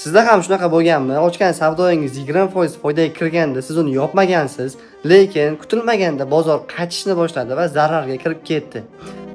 Sizda ham shunaqa bo'lganmi? Ochgan savdoyingiz 20% foydaga kirganda siz uni yopmagansiz, lekin kutilmaganda bozor qaytishni boshladi va zararga kirib ketdi.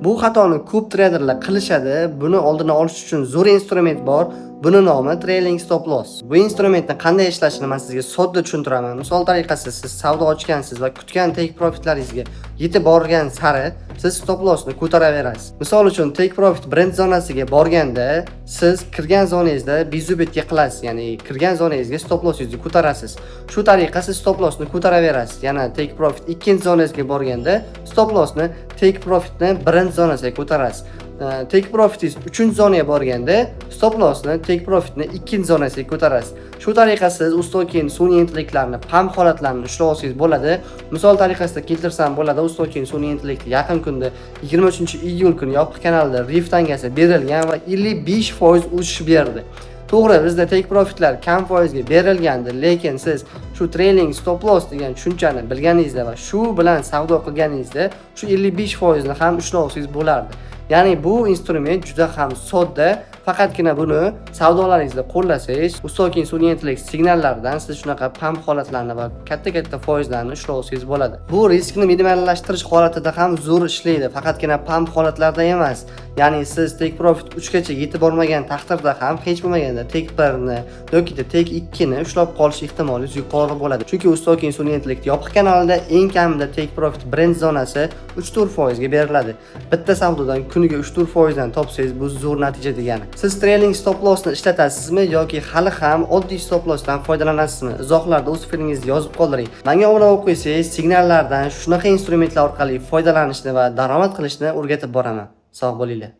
Bu xatoni ko'p treyderlar qilishadi. Buni oldini olish uchun zo'r instrument bor. Buni nomi trailing stop loss. Bu instrumentni qanday ishlashini men sizga sodda tushuntiraman. Misol tariqasida, siz savdo ochgansiz va kutgan take profitlaringizga yetib borgan sari siz stop lossni ko'taraverasiz. Misol uchun, take profit birinchi zonasiga borganda siz kirgan zonangizda безубытка qilasiz, ya'ni kirgan zonangizga stop lossingizni ko'tarasiz. Shu tariqa siz stop lossni ko'taraverasiz. Yana take profit ikkinchi zonangizga borganda stop lossni take profitni birinchi zonasiga ko'tarasiz. Take profitingiz uchinchi zonaga borganda stop lossni take profitni ikkinchi zonasiga ko'tarasiz. Shu tariqa siz ustokин sun'iy intellektlarni pump holatlarini ushlab olsangiz bo'ladi. Misol tariqasida keltirsam bo'ladi, ustokин sun'iy intellekt yaqin kunda, 23 iyul kuni yopiq kanalda Reef tangasi berilgan va 55% o'sish berdi. To'g'ri, bizda take profitlar kam foizga berilgandi, lekin siz shu trailing stop loss degan tushunchani bilganingizda va shu bilan savdo qilganingizda shu 55% ni ham ushlab olsangiz bo'lardi. Ya'ni bu instrument juda ham sodda, faqatgina buni savdolaringizda qo'llasangiz, ustokin sun'iy intellekt signallaridan siz shunaqa pump holatlarni va katta-katta foizlarni ushlab olsangiz bo'ladi. Bu riskni minimallashtirish holatida ham zo'r ishlaydi, faqatgina pump holatlarda emas. Ya'ni siz take profit 3 gacha yetib bormagan taqdirda ham hech bo'lmaganda take 1 ni yoki take 2 ni ushlab qolish ehtimolingiz yuqori bo'ladi. Chunki ustokin sun'iy intellekt yopiq kanalida eng kamida take profit birinchi zonasi 3-4 foizga beriladi. Bitta savdodan kuniga 3-4 foizdan topsangiz, bu zo'r natija degani. Siz trailing stop lossni ishlatasizmi yoki hali ham oddiy stop lossdan foydalanasizmi? Izohlarda o'z fikringizni yozib qoldiring. Menga obuna bo'lib qo'ysangiz, signallardan shunaqa instrumentlar orqali foydalanishni va daromad qilishni o'rgatib boraman. Sog' bo'linglar.